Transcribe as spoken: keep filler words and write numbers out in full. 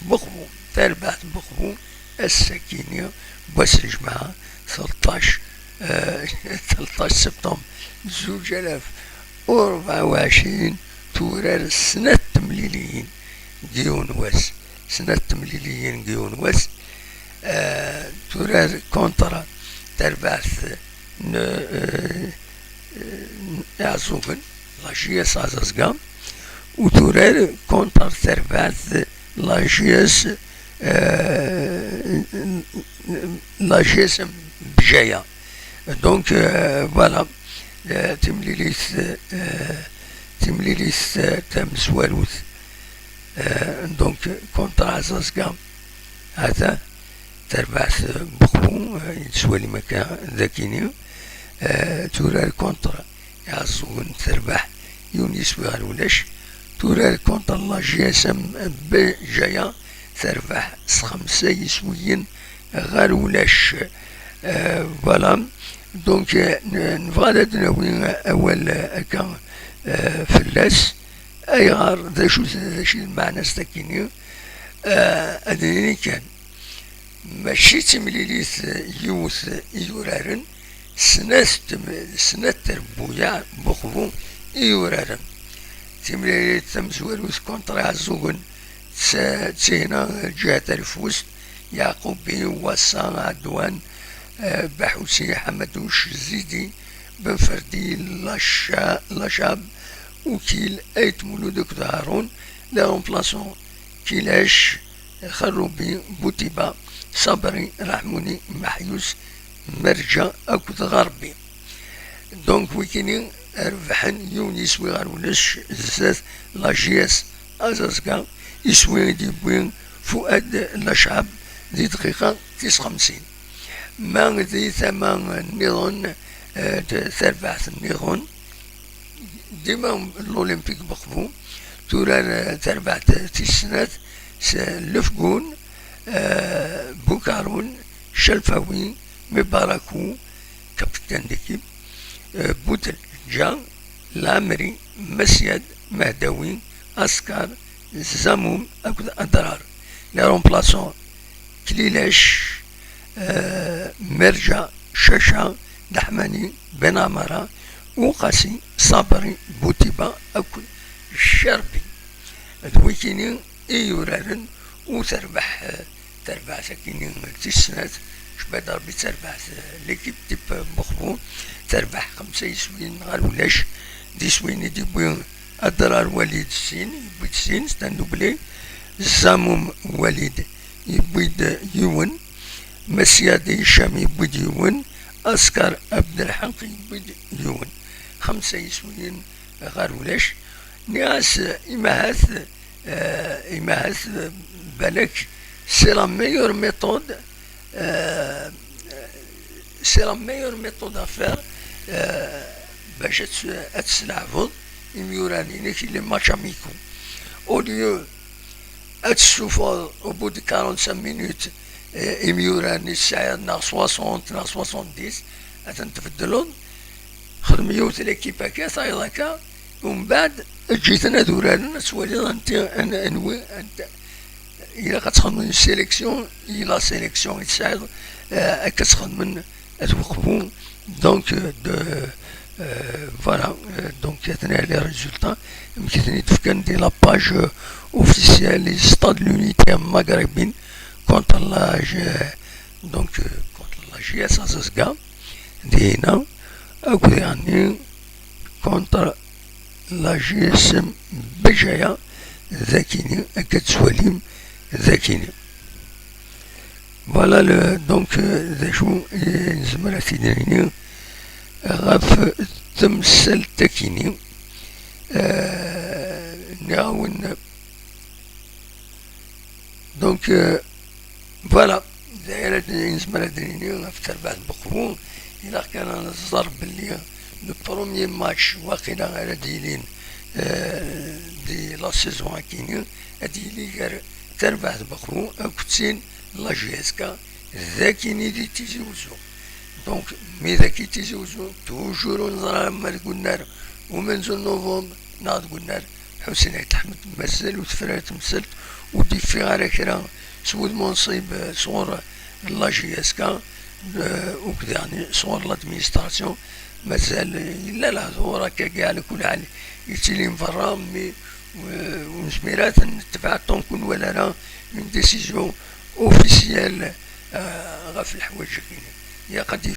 Buxbu, tarbaɛt n Buxbu, ass-akini, wass n lǧemɛa, tleṭṭac, eh, tleṭṭac septembre, zuǧ alaf u rebɛa u ɛecrin, turar snat temliliyin deg yiwen wass, snat temliliyin deg yiwen wass, eh, turar kontra tarbaɛt n, eh, eh, Iɛeẓẓugen, la J S Azazga, u turar kontra tarbaɛt la J S, eh, la J S M Bjaya. Donc, euh, voilà, euh, timlilit, euh, timlilit, euh, tamezwarut, euh, donc, kontra Azazga, ata, tarbaɛt, euh, Buxbu, euh, i d-tettwalim akka dakini, euh, turar kontra Iɛeẓẓugen, terbeḥ yiwen yiswi ɣer ulac. Turar kontra la J S M Bjaya, terbeḥ s xemsa yiswiyen ɣer ulac. Euh, voilà. Donc, euh, n-, nebɣa ad d-nawi awal, euh, akka, euh, fell-as. Ayɣer? D acu, d acu i d lmeɛna-s takini? Euh, ad nini kan, mačči d timlilit yiwet i yuraren, snat tem-, snat trebbuyaɛ Buxbu i yuraren. Timlilit tamezwarut kontra Iɛeẓẓugen, d ta-, d tina lǧiha tarifust, Yeɛqubi, Wassa, Ɛedwan, eh, Baḥusi, Ḥamaduc, Zidi, Benferdi, Laca-, Lacab, Ukil, Ayt Mulud akked Haṛun, les remplaçants, Kilac, Xerrubi, Butiba, Sabri, Raḥmuni, Maḥyus, Merǧa akked Ɣerbi. Donc, wikini rebḥen yiwen yiswi ɣer ulac zdat la J S Azazga, iswi i d-yewwi Fuad Lacɛab di dqiqa tis xemsin. Ma di tama nniḍen, eh, d-, tarbaɛt nniḍen, dima l'Olympique Buxbu, turar, eh, tarbaɛt tis snat s Lefgun, eh, Bukarun, Calfawi, Mibaraku, capitaine d'équipe, eh, Butelǧa, Lamri, Masyad, Mahdawi, Askar, Zamum akked Adrar. Les remplaçants, Klilac, eh, Merǧa, Caca, Daḥmani, Ben Amara, Uqasi, Sabri, Butiba akked Cerbi. D wikini i yuraren u terbeḥ, eh, tarbaɛt akini tis snat, cba d Rebbi d tarbaɛt, eh, l'équipe type Buxbu, terbeḥ xemsa yiswiyen ɣer ulac, d iswiyen i d-yewwi Adrar Walid sin, yewwi-d sin, c'est un doublé, Zamum Walid yewwi-d yiwen, Masyad Hicam yewwi-d yiwen, Askar Abdelḥaq yewwi-d yiwen. Xemsa yiswiyen ɣer ulac. Nniɣ-as, eh, imahat, eh, imahat, eh, balak, c'est la meilleure méthode, eh, c'est la meilleure méthode à faire, eh, bac ad tt-, ad tesleɛbeḍ imyuran-inek i les matchs amicaux. Au lieu ad tessufɣeḍ au bout de quarante-cinq minutes, eh, imyuran i tesɛiḍ neɣ soixante neɣ soixante-dix, ad ten-tbeddleḍ. Xdem yiwet l'équipe akka, tayeḍ akka, umbeɛd eǧǧ-iten ad uraren, ad twaliḍ anti, an-, anwi, anta. Ilaq ad txedmem une sélection, i la sélection i tesɛiḍ, eh, akka ad txedmen At Weqbu. Donc, euh, de, euh, voilà, euh, donc, atni les résultats, amek i ten-id-fkan di la page, euh, officielle i Stade l'Unité Maghrébine contre la G-, donc, euh, contre la J S Azazga, dina, akked yeɛni contre la G S M Bejaya, dakini, akka tettwalim, dakini. Voilà le, donc, euh, d acu i nezmer ad t-id-nini ɣef temsalt-akini. Euh, nniɣ-awen, donc, euh, voilà, d aya ara d-, nezmer ad d-nini ɣef terbaɛt n Buqbu. Ilaq kan ad nẓer belli le premier match waqila ara d-yilin, euh, di la saison akini, ad d-yili gar terbaɛt n Buqbu akked tin la J S K, d akini di Tizi Wezzu. Donc, mi d aki Tizi Wezzu, toujours ur neẓra ara ma deg unnar umenzu n novembre neɣ deg unnar Ḥusin Ayt Ḥmed, mazal ur tefra ara temsalt, ur d-yeffiɣ ara kra s wudem unṣib sɣur la J S K, eh, ukdiɣ sɣur l'administration. Mazal yella lehdur akka, ɛla kulli ḥal, yettilin berra, mi, eh, ur nezmir ara ad ten-netbeɛ tant qu'on wala ara une décision officielle, eh, ɣef leḥwayeǧ-agi. Ilaq ad